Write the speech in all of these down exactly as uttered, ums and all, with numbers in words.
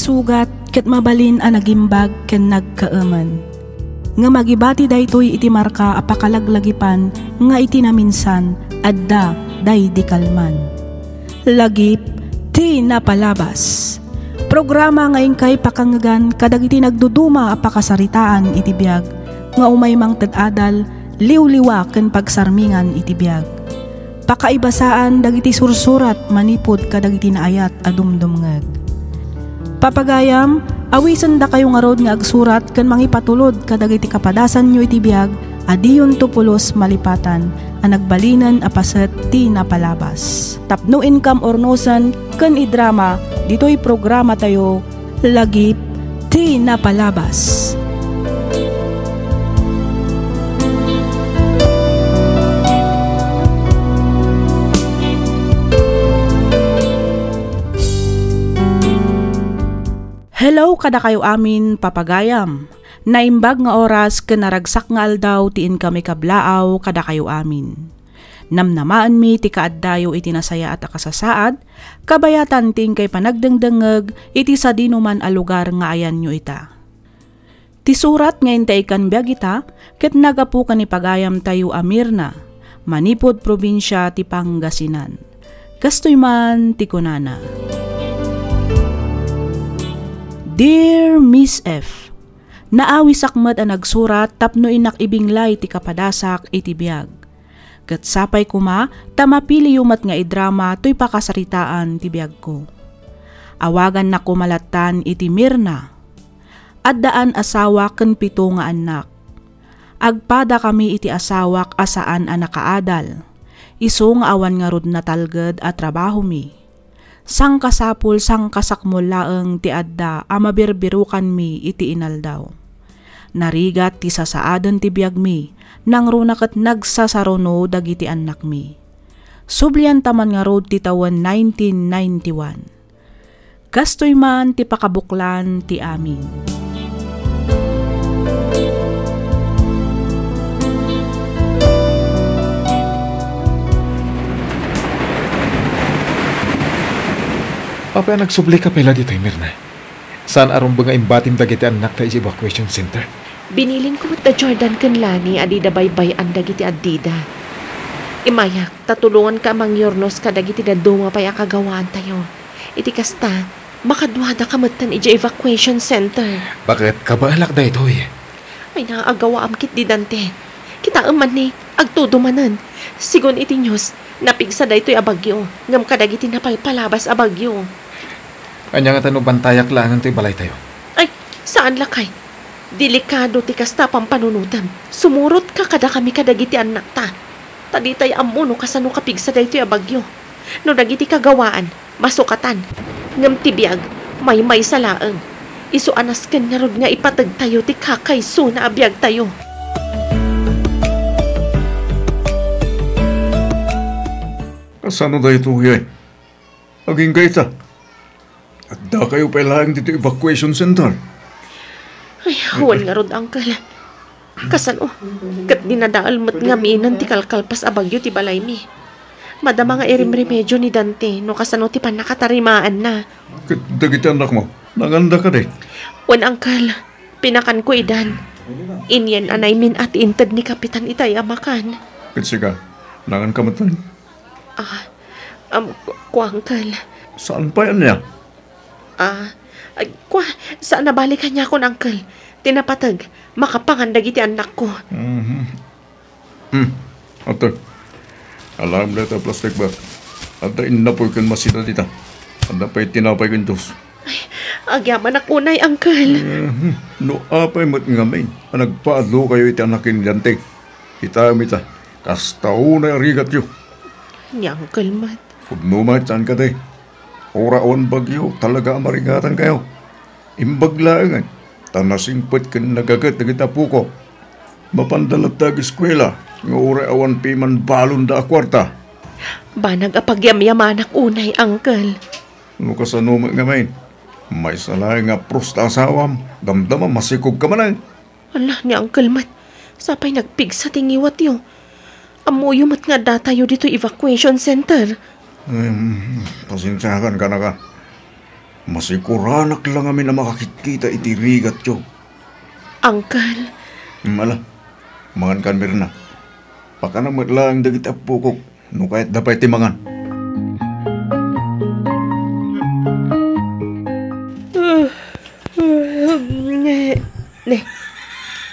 Sugat ket mabalin a nagimbag ken nagkaemen. Ngem agibati daytoy iti marka a pakalaglagipan nga iti naminsan, adda daydi kalman. Lagip ti napalabas. Programa nga inkay pakangngegan kadagiti nagduduma a pakasaritaan iti biag nga umay mangted adal, liwliwa ken pagsarmingan iti biag. Pakaibasaan dagiti sursurat manipud kadagiti naayat a dumdumngeg. Papagayam, awisendakayo ngarud nga agsurat ken mangipatulod kadagiti kapadasanyo iti biag a diyonto pulos malipatan a nagbalinen a paset ti napalabas. Tapno inkam urnosen ken idrama ditoy programatayo, Lagip ti Napalabas. Hello kadakayo amin, papagayam. Naimbag nga oras ken naragsak nga aldaw ti inkami kablaaw kadakayo amin. Namnamaenmi ti kaaddayo iti nasayaat a kasasaad, kabayatan ti inkay panagdengdengngeg iti sadinoman a lugar nga ayanyo ita. Ti surat nga intay ikkan biag ita ket naggapu ken ni pagayamtayo a Mirna, manipud probinsia ti Pangasinan. Kastoy man ti kunana, Dear Miss F, naawisak met a nagsurat tapno innak ibinglay ti kapadasak iti biag. Ket sapay koma ta mapiliyo met nga idrama toy pakasaritaan ti biagko. Awagannak koma lattan iti Mirna. Addaan asawa ken pito nga annak. Agpadakami iti asawak a saan a nakaadal. Isu nga awan ngarud natalged a trabahomi. Sangkasapul, sangkasakmol laeng ti adda a mabirbirukanmi iti inaldaw. Narigat ti sasaaden ti biagmi, nangruna ket nagsasaruno dagiti annakmi. Sublianta man ngarud ti tawen nineteen ninety-one. Kastoy man ti pakabuklan ti amin. Apay a nagsublika pay la ditoy, Mirna? Saan a rumbeng nga imbatim dagiti annakta idiay evacuation center? Binilinko met da Jordan ken Lani a dida baybay-an dagiti addida. Imayak ta tulonganka a mangyurnos kadagiti dadduma pay a kagawaantayo. Iti kasta, makaduadaka metten idiay evacuation center. Baket kabaelak daytoy. Ay, naagawaam ketdi, Dante. Kitaem man ni, agtudo manen. Sigun iti news, napigsa daytoy a bagyo, ngem kadagiti napalpalabas a bagyo. Ania ngata no bantayak laengen toy balaytayo? Ay, saan lakay. Delikado ti kasta a pampanunotem. Sumurotka kadakami kadagiti annakta. Ta ditay ammo no kasano kapigsa daytoy a bagyo. No dagiti kagawaan, masukatan. Ngem ti biag, maymaysa laeng. Isu a nasken ngarud nga ipategtayo ti kakaysona a biagtayo. Kasano daytoy? Agingga ita. Addakayo pay laeng ditoy evacuation center. Ay, wen ngarud, Uncle. Kasano? Ket dinadael met ngaminen ti kalkalpas a bagyo ti balaymi. Madama nga irimremedio ni Dante no kasano ti pannakatarimaanna. Ket dagiti annakmo, nanganda kadi? Wen, Uncle. Pinakanko idan. Inien a naimin-at ti inted ni Kapitan itay a makan. Ket sika, nanganka metten? Ah, um, ku-, kua, Uncle. Saan pay ania? Ah, ay, kua, saan a bale kaniakon, Uncle. Ti napateg, makapangan dagiti annakko. Mhm. Hmm. Ato. Alaem dayta a plastic bag. Adda innapoy ken masida dita. Adda pay tinapay ken juice. Ay, agyamanak unay, Uncle. Mhm. No apay met ngamin a nagpaadlokayo iti annak ni Dante, kitaem ita, kasta unay a rigatyo. Ni Uncle met. Pudno met, saan kadi? Uray awan bagyo, talaga a marigatankayo. Imbag laengen, ta nasingpet ken nagaget dagiti apoko. Mapanda latta ageskuela, nga uray awan piman balonda a kuarta. Banag a pagyamyamanak unay, Uncle. No kasano met ngamin, maysa laeng nga prusta asawam, damdama masikogka manen. Ala, ni Uncle met, sapay nagpigsa ti ngiwatyo. Ammoyo met nga addatayo ditoy evacuation center. Em, pasensiakan kanaka. Masikuranak la ngamin a makakitkita iti rigatyo. Uncle. Hmm, ala, mangankan, Mirna. Pakana met laeng dagiti appokok no kayatda pay ti mangan. Ne, ne.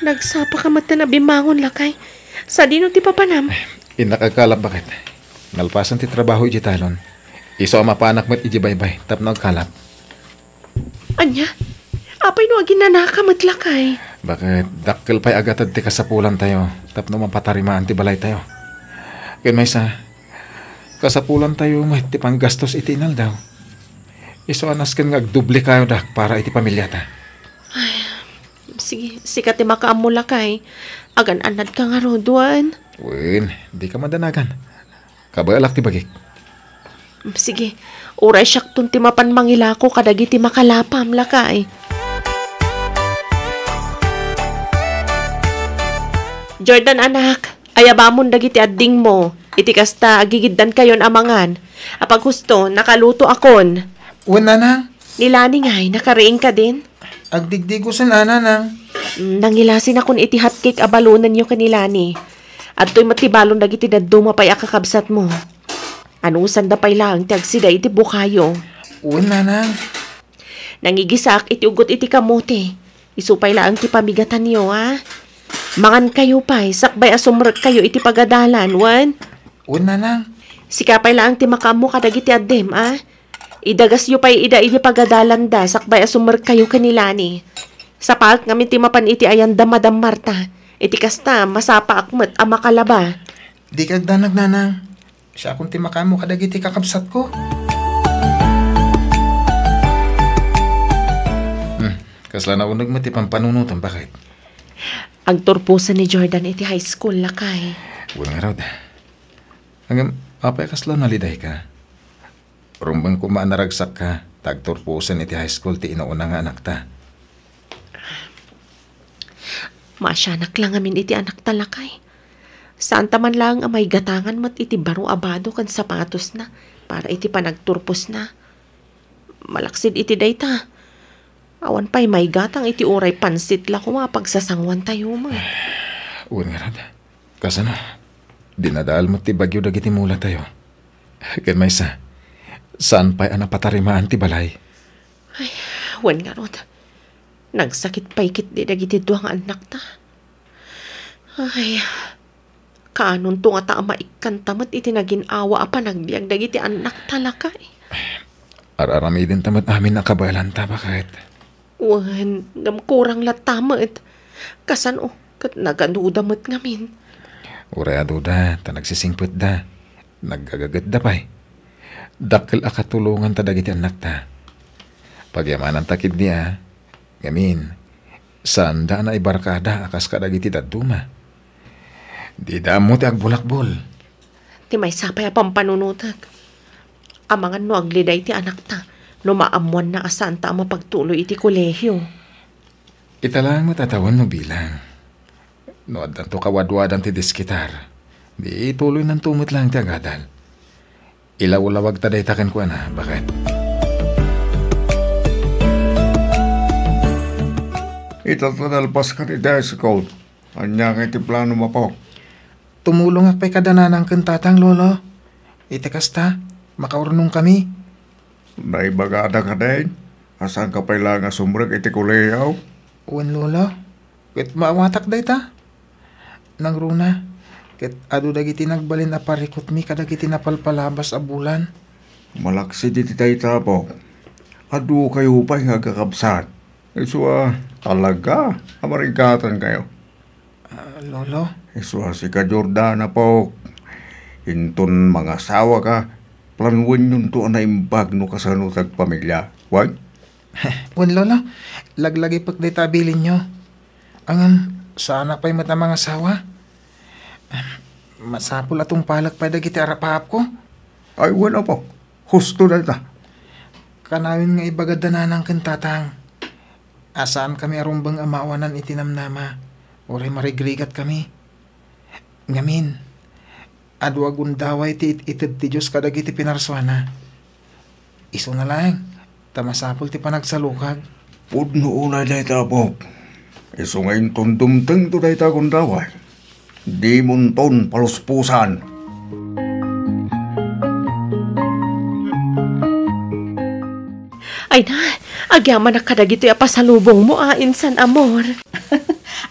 Nagsapa ka met a bimangon, lakay. Sadino ti papanam? Innak agkalap, baket. Nalpasan ti trabaho iti talon. Isu a mapanak met iti baybay tapno agkalap. Ania? Apay no aginanaka met, lakay? Baket, dakkel pay a gatad ti kasapulantayo tapno mapatarimaan ti balaytayo. Ken maysa, kasapulantayo met ti panggastos iti inaldaw. Isu a nasken nga agdoble kayo dak para iti pamiliata. Ay, sige, sika ti makaammo, lakay. Agan-annadka ngarud, wen? Wen, dika madanagan. Kabaelak ti bagik. Sige, uray siakton ti mapan mangilako kadagiti makalapam, lakay. Jordan, anak, ayabamon dagiti addingmo. Iti kasta, agigiddankayon a mangan. Apaghusto, nakalutoakon. Wen, nanang. Ni Lani ngay, nakariing kadin? Agdigdigosen a, nanang. Mm, nangilasinakon iti hotcake a balonenyo ken ni Lani. Adtoy met ti balon dagiti dadduma pay a kakabsatmo. Anusanda pay laeng ti agsida iti bukayo. Wen, nanang. Nangigisaak iti ugot iti kamote. Isu pay laeng ti pamigatanyo, a? Mangankayo pay, sakbay a sumrekkayo iti pagadalan, wen? Wen, nanang. Sika pay laeng ti makaammo kadagiti addim, a? Idagasyo pay ida iti pagadalanda, sakbay a sumrekkayo ken ni Lani. Sapaek ngamin ti mapan iti ayanda, Madam Marta. Iti kasta, masapaak met a makalaba. Dika agdanag, nanang. Siakon ti makaammo kadagiti kakabsatko. Hmm, kasla nauneg met ti pampanunotem, baket? Agturposen ni Jordan iti high school, lakay. Wen ngarud. Ngem, apay kasla nalidayka? Rumbeng koma a naragsakka, ta agturposen iti high school ti inuuna nga anakta. Maasianak la ngamin iti anakta, lakay. Saanta man laeng a maigatangan met iti baro a bado ken sapatosna para iti panagturposna. Malaksid iti dayta, awan pay maigatang iti uray pansit la koma a pagsasanguantayo met. Wen ngarud. Kasano? Dinadael met ti bagyo dagiti mulatayo. Ken maysa, saan pay a napatarimaan ti balay? Ay, wen ngarud. Nagsakit pay ketdi dagiti dua nga annakta. Ay, kaanonto ngata a maikkanta met iti nagin-awa a panagbiag dagiti annakta, lakay? Ar-aramidenta met amin a kabaelanta, baket. Wen, ngem kurang latta met. Kasano ket nagaduda met ngamin? Uray aduda, ta nagsisingpetda. Nagagagetda pay. Dakkel a katulonganta dagiti annakta. Pagyamananta ketdi a. Ngamin, saanda a naibarkada a kas kadagiti dadduma. Dida ammo ti agbulakbol. Ti maysa pay a pampanunotek. Amangan no agliday ti anakta, no maammoanna a saanta a mapagtuloy iti kolehio. Ita laeng met a tawen no bilang. No addanto kawadwadan ti diskitar, di tuloynanto met laeng ti agadal. Ilawlawagta dayta kenkuana, baket. Ita ta nalpaskan iti high school. Ania ngay ti planom, apok? Tumulongak pay kada nanang ken tatang, lolo. Iti kasta, makaurnongkami. Naibagada kadin a saanka pay laeng a sumrek iti kolehio? Wen, lolo. Ket maawatak dayta. Nangruna, ket adu dagiti nagbalin a parikutmi kadagiti napalpalabas a bulan. Malaksid iti dayta, apok. Adukayo pay nga agkakabsat. Isu a, talaga a marigatankayo. Ah, lolo? Isu a, sika, Jordan, apok. Inton mangasawaka, planuenyonto a naimbag no kasano ti agpamilia. Wen? Wen, lolo. Laglagipek dayta a bilinyo. Ngem, saanak pay met a mangasawa. Masapul a tungpalek pay dagiti arapaapko. Ay, wen, apok. Husto dayta. Kanayon nga ibagada nanang ken tatang a saankami a rumbeng a maawanan iti namnama, uray marigrigatkami. Ngamin, adu a gundaway ti it-ited ti Dios kadagiti pinarsuana. Isuna laeng, ta masapul ti panagsalukag. Pudno unay dayta, apok. Isu nga inton dumtengto dayta gundaway, dimonton paluspusan. Ay na, agyamanak kadagitoy a pasalubongmo a, insan, amor.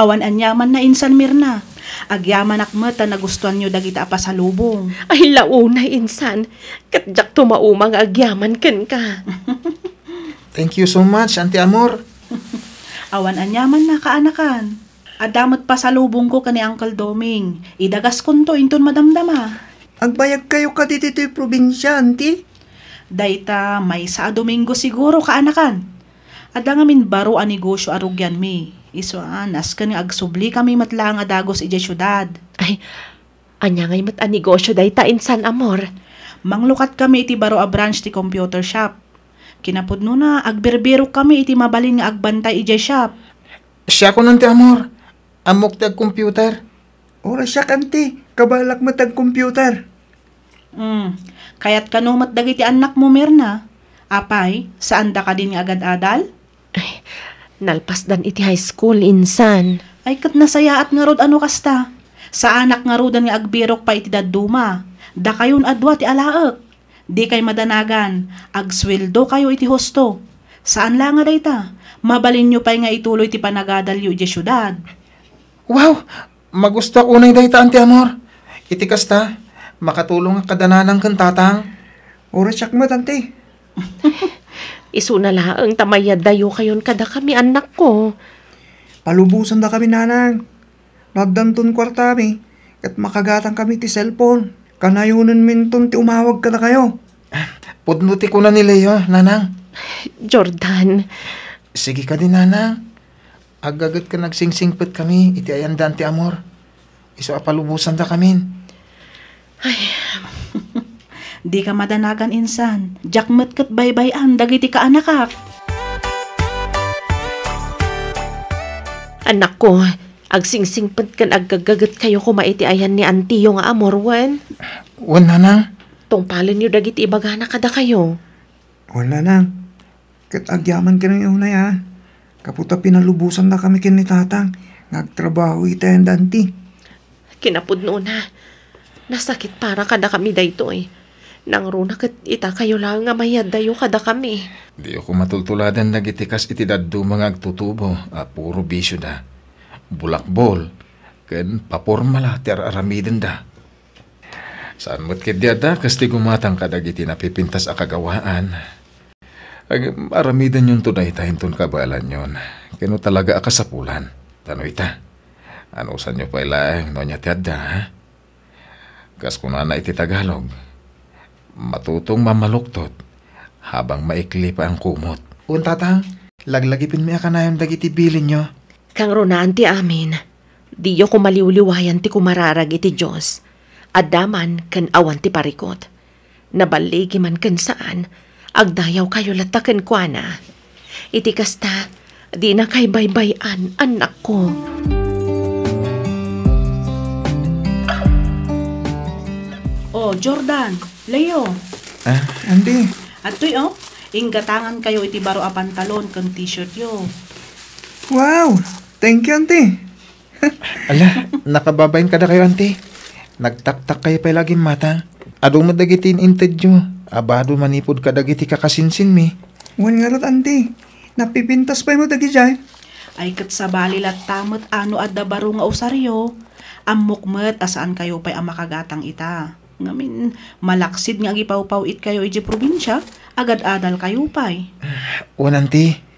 Awan aniamanna, insan Mirna. Agyamanak met ta nagustuanyo dagita a pasalubong. Ay, launay, insan. Ket diakto mauma nga agyaman kenka. Thank you so much, Auntie Amor. Awan aniamanna, kaanakan. Adda met pasalubongko ken ni Uncle Doming. Idagaskonto inton madamdama. Agbayagkayo kadi ditoy probinsia, Auntie? Dayta maysa a Domingo siguro, kaanakan. Adda ngamin baro a negosio a rugianmi. Isu a, nasken nga agsublikami met laeng a dagus idiay siudad. Ay, ania ngay met a negosio dayta, insan, amor? Manglukatkami iti baro a branch ti computer shop. Kinapudnona, agbirbirok kami iti mabalin nga agbantay idiay shop. Siakon, Auntie Amor. Ammok ti agcomputer. Uray siak, Auntie. Kabaelak met agcomputer. Hmm. Kayat kano met dagiti annakmo, Mirna? Apay, saanda kadin nga agad-adal? Ay, nalpasdan iti high school, insan. Ay, ket nasayaat ngarud a no kasta. Saanak ngaruden nga agbirok pay iti dadduma. Dakayon a dua ti alaek. Dikay madanagan, agsueldokayo iti husto. Saan la nga dayta, mabalinyo pay nga ituloy ti panagadalyo idiay siudad. Wow! Magustuak unay dayta, Auntie Amor. Iti kasta, makatulongak kada nanang ken tatang. Uray siak met, Auntie. Isuna laeng ta mayaddayokayon kadakami, annakko. Palubosandakami, nanang. No addanton kuartami, ket makagatangkami ti cellphone. Kanayonenminton ti umawag kadakayo. Pudno ti kuna ni Leo, nanang. Jordan. Sige kadi, nanang. Aggaget ken agsingsingpetkami iti ayanda, Auntie Amor. Isu a palubosandakamin. Ay. Dika madanagan, insan. Diak met ket baybay-an dagiti kaanakak. Annakko, agsingsingpet ken aggaggagetkayo koma iti ayan ni antiyo nga Amor, wen? Wen, nanang. Tungpalenyo dagiti ibagana kadakayo. Wen, nanang. Ket agyaman kenyo unay, a. Gapu ta pinalubosandakami ken ni tatang nga agtrabaho iti ayanda, anti. Kinapudnona, nasakit para kadakami daytoy. Nangruna ket itakayo laeng nga mayaddayo kadakami. Diyo koma tultuladen dagiti kas iti dadduma nga agtutubo a puro bisioda. Bulakbol ken papormala ti ar-aramidenda. Saan met ketdi a dakas ti gumatang kadagiti napipintas a kagawaan. Ag-, aramidenyonto dayta inton kabaelanyon, ken no talaga a kasapulan. Ta no ita, anusanyo pay laeng no ania ti adda, ha? Kas kunana iti Tagalog, "Matutong mamaluktot habang maikli pa ang kumot." Wen, tatang, laglagipenmi a kanayon dagiti bilinyo. Kangruna, anti amin, diyo koma liwliwayan ti kumararag iti Dios. Adda man ken awan ti parikot. Naballigi man ken saan, agdayawkayo latta kenkuana. Iti kasta, dinakay baybay-an, annakko. Oh, Jordan, Leo. Ah, anti. Adtoy, oh, inggatangankayo iti baro a pantalon ken t-shirtyo. Wow! Thank you, anti. Ala, nakababain kadakayo, anti. Nagtaktakkayo pay la a gimmatang. Adu met dagiti in-intedyo. Abado manipud kadagiti kakasinsinmi. Wen ngarud, anti. Napipintas pay met dagidiay. Ay, ket sabali latta met a no adda baro nga usaryo. Ammok met a saankayo pay a makagatang ita. Ngamin, malaksid nga agipawpaw-itkayo idiay probinsia, agad-adalkayo pay. Wen, anti.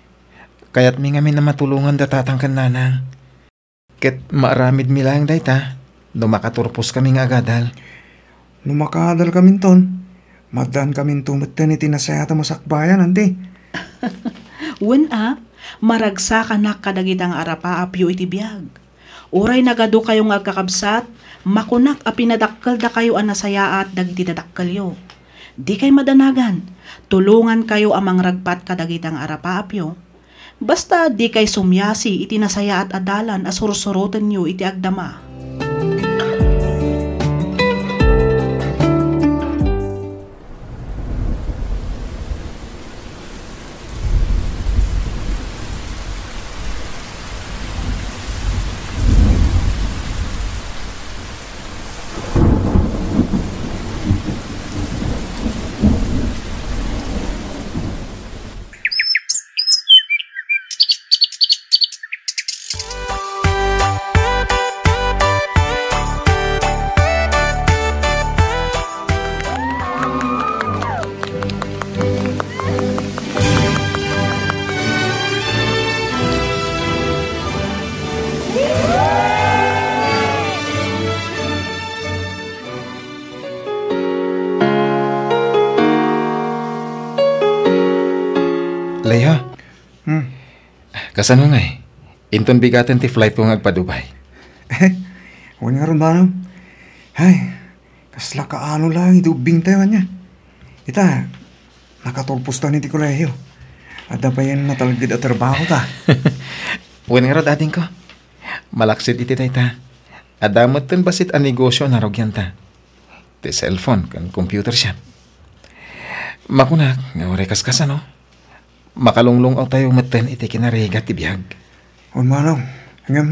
Kayatmi ngamin a matulongan da tatang ken nanang. Ket maaramidmi laeng dayta no makaturposkami nga agadal. No makaadalkaminton, maddaankaminto metten iti nasayaat a masakbayan, anti. Wen a, maragsakanak kadagita nga arapaapyo iti biag. Uray nagadukayo nga agkakabsat, makunak a pinadakkeldakayo a nasayaat dagiti dadakkelyo. Dikay madanagan, tulongankayo a mangragpat kadagita nga arapaapyo. Basta dikay sumiasi iti nasayaat a dalan a sursurotenyo iti agdama. Ay, ha? Hmm. Kasano ngay? Inton bigaten ti flightko nga agpa-Dubai. Wen ngarud, manong. Ay, kasla kaano lang iti ubbingtayo ania. Ita, nakaturposta ni ti kolehiyo. Adda payen natalged a trabahota. Wen ngarud, adingko. Malaksid iti dayta, adda metten bassit a negosio a narugianta. Ti cellphone ken computer shop. Makunak nga uray kaskasano, makalunglung-awtayo metten iti kinarigat ti biag. Wen, manong, ngem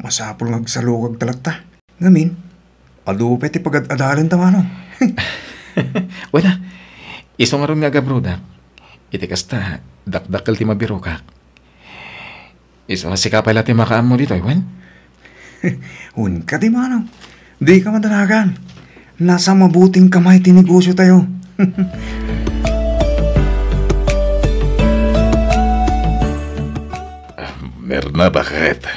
masapul nga agsalukagta latta. Ngamin, adu pay ti pagad-adalenta, manong. Wen a, isu ngarud nga agabrodak. Iti kasta, dakdakkel ti mabirokak. Isu a sika pay la ti makaammo ditoy, wen? Wen kadi, manong. Dika madanagan. Nasa mabuting kamay ti negosiotayo. Ah, Mirna, baket?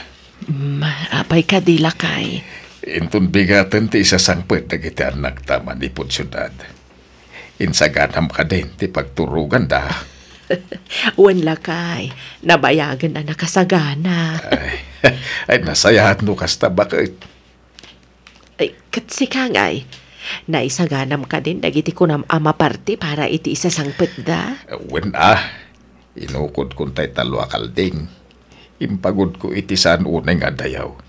Mm, apay kadi, lakay? Inton bigaten ti isasangpet dagiti annakta manipud siudad. Insaganam kadin ti pagturoganda? Wen, lakay, nabayagen a nakasagana. Ay, ay, nasayaat no kasta, baket. Ay, ket sika ngay, naisaganam kadin dagiti kunam a maparti para iti isasangpetda? Wen a, inukodkon tay tallo a kalding. Impagudko iti saan unay nga adayo.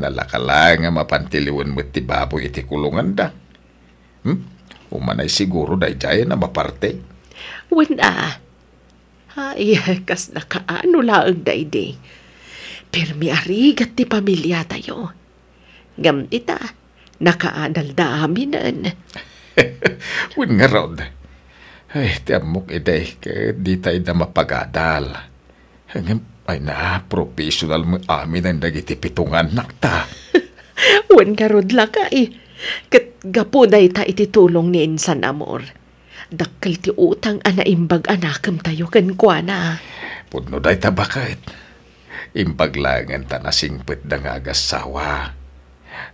Nalaka laeng a mapan ti liwen met ti baboy iti kulonganda. Hmm? Umanay siguro daydiay a maparti. Wen a. Ay, kasla kaano laeng daydi. Permi a rigat ti pamiliatayo. Ngem ita, nakaadalda aminen. Wen ngarud. Ay, ti ammok idi, ket dita ida mapagadal. Ngem, ay na, professional met aminen dagiti pito nga annakta. Wen ngarud, lakay. Ket gapu dayta iti tulong ni Insan Amor, dakkel ti utang a naimbag a nakemtayo kenkuana. Pudno dayta, baket. Imbag laengen ta nasingpetda nga agassawa.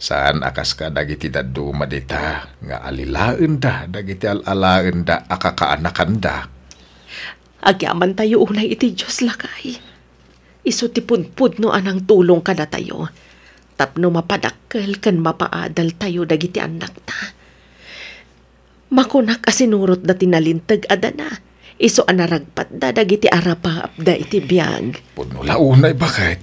Saan a kas kadagiti dadduma dita nga alilaenda dagiti al-alaenda a kakaanakanda. Agyamantayo unay iti Dios, lakay. Isu ti pudpudno a nangtulong kadatayo tapno mapadakkel ken mapaadaltayo dagiti annakta. Makunak a sinurotda ti nalinteg a dana, isu a naragpatda dagiti arapaapda iti biag. Pudno la unay, baket.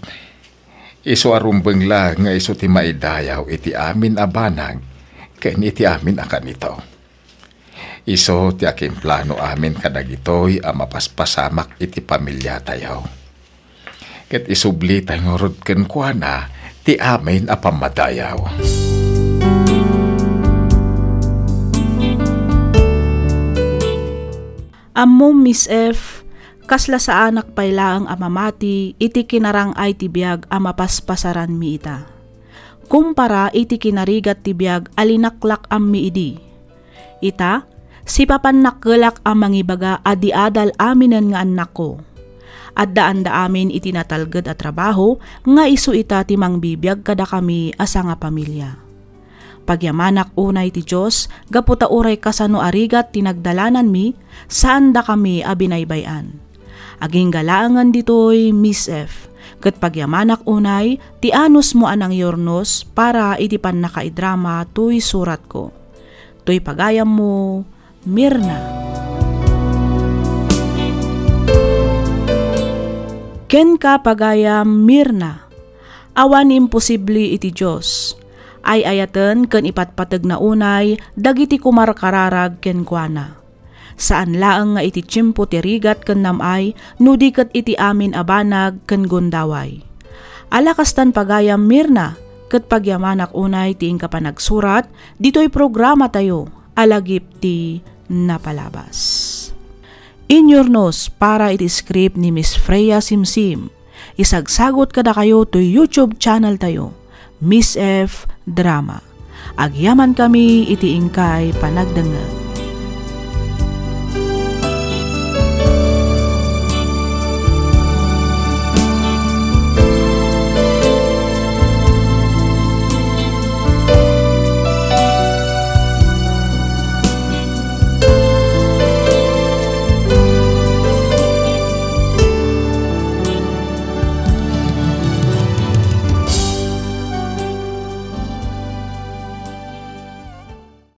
Isu a rumbeng la nga isu ti maidayaw iti amin a banag ken iti amin a kanito. Isu ti akimplano amin kadagitoy a mapaspasamak iti pamiliatayo. Ket isublitay ngarud kenkuana ti amin a pammadayaw. Ammom, Miss F, kasla saanak pay laeng a mamati iti kinarang-ay ti biag a mapaspasaranmi ita, kumpara iti kinarigat ti biag a linaklak-ammi idi. Ita, sipapannakkelak a mangibaga a di adal aminen nga annakko. Addaanda amin iti natalged a trabaho nga isu ita ti mangbibiag kadakami a sangapamilia. Pagyamanak unay ti Dios gapu ta uray kasano a rigat ti nagdalananmi, saandakami a binaybay-an. Agingga laengen ditoy, Miss F, ket pagyamanak unay ti anusmo a nangyurnos para iti pannakaidrama toy suratko. Toy pagayammo, Mirna. Kenka, pagayam Mirna, awan imposible iti Dios. Ay-ayaten ken ipatpategna unay dagiti kumarkararag kenkuana. Saan laeng nga iti tiempo ti rigat ken nam-ay, no di ket iti amin a banag ken gundaway. Ala kastan, pagayam Mirna, ket pagyamanak unay ti inka panagsurat ditoy programatayo a Lagip ti Napalabas. Inyurnos para iti script ni Miss Freya Simsim. Isagsagot kadakayo toy YouTube channel tayo, Miss F Drama. Agyamankami iti inkay panagdengngeg.